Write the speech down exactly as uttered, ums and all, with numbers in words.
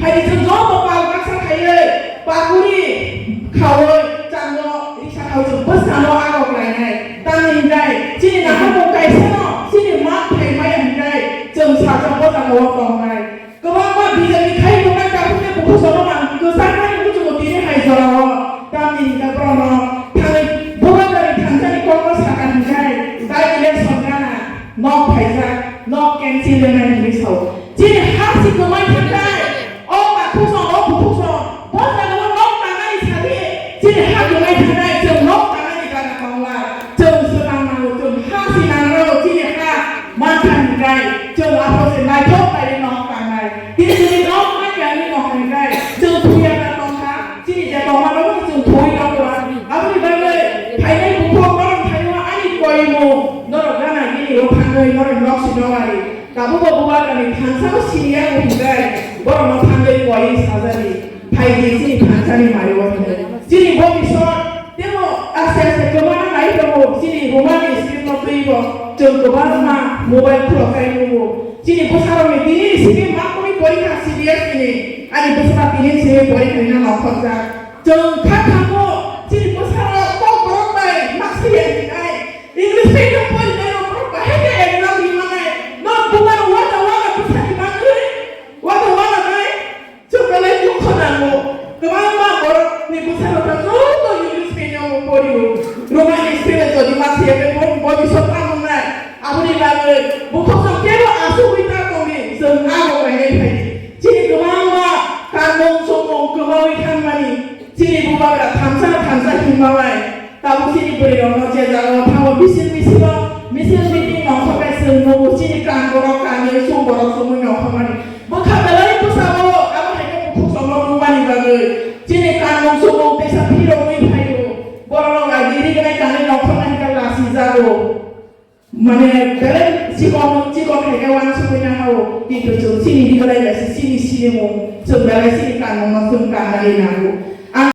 Chwng joto pal baksa khaiwi, pakuri khaui, chando risa khaui chwng bwskango aro khlainai. Tamni hwnkhe chini naharmung kaisano chini mat thai maya hwnkhe chwng sajak o jagao tongnai. Kwbangma B J P khai tongnai, tabukhe bukhuk sono mang kwchangmani muchungo tini hai jorao. Tamni hwnkhe borokno thangwi Bubagrani thansani kokno sakha hwnkhe by election gana nok phaijak, nok cancel wngnai hwnwi sao. Chini ha si kwmai thangkhai, o takhuk song, o bukhuk song, bo jagao nok tangnani sadi, chini ha kwmai thangkhai, chwng nok tangnani gana tongla, chwng swkang nango, chwng ha si nango, chini ha mankha hwnkhe, chwng aphose naithok khlaiwi nok tangnai. Tini chini nok mankha hwnwi nok hwnkhe, chwng thuya na tongkha, chini je tongma rok chwng thuwi tongkha. Aboni bagwi phainai bukhuk norok thaio ani koimung, norok gana gini o thangwi norok nok si nokari. Tabukbo Bubagrani thansa o siniya bo hwnkhai, borokno thangwi koi sajani, phaidi chini thansani mario hwnwi. Chini bobisot tebo aste aste kwmana nai tongo, chini Roman script no twibo chwng kwbangma mobile khulok kai nungo. Chini bwsarokni tini simi makuni porikha C B S ni, ani bwsara tini simi porikha hwnwi nokhorjak. Chwng kha thango, chini bwsarok kok borok bai maksiya hwnwi. English medium pori nai rok borok bahai khe exam ri manai. Norok bubar wada wada bwsa ni bagwi, wada wada nai. Chwng belai dukho nango. Kwbangma borok ni bwsa rok ta joto English medium o pori o. Roman script jodi ma se ke bo, bo bisok ta mung nai. Aboni bagwi bukhuk song kebo asugwi ta tongni, chwng abo kainai phaidi. Chini kwbangma kanmung chumung kwmawi thangmani. Chini bubagra thansa thansa himma bai. Tabuk chini bwrwi rokno je jagao thango misil misil o, misil meeting nongkhor khe chwng nugo chini kan borok kanwi chwng borok chumui nongkhormani. Bwkha belai bwsao abo hai khe bukhuk chomrok nukmani bagwi. Chini kanmung chumung teisa phirogwi phaio. Borok rok agi rignai kanwi nongkhornai hwnkhe lasi jago. Mane belai chikon chikon hai khe uansukwi nang hao, kintu chwng chini ri belai bai se chini sinimung, chwng belai chini kanmungno chwng kanna ri nango.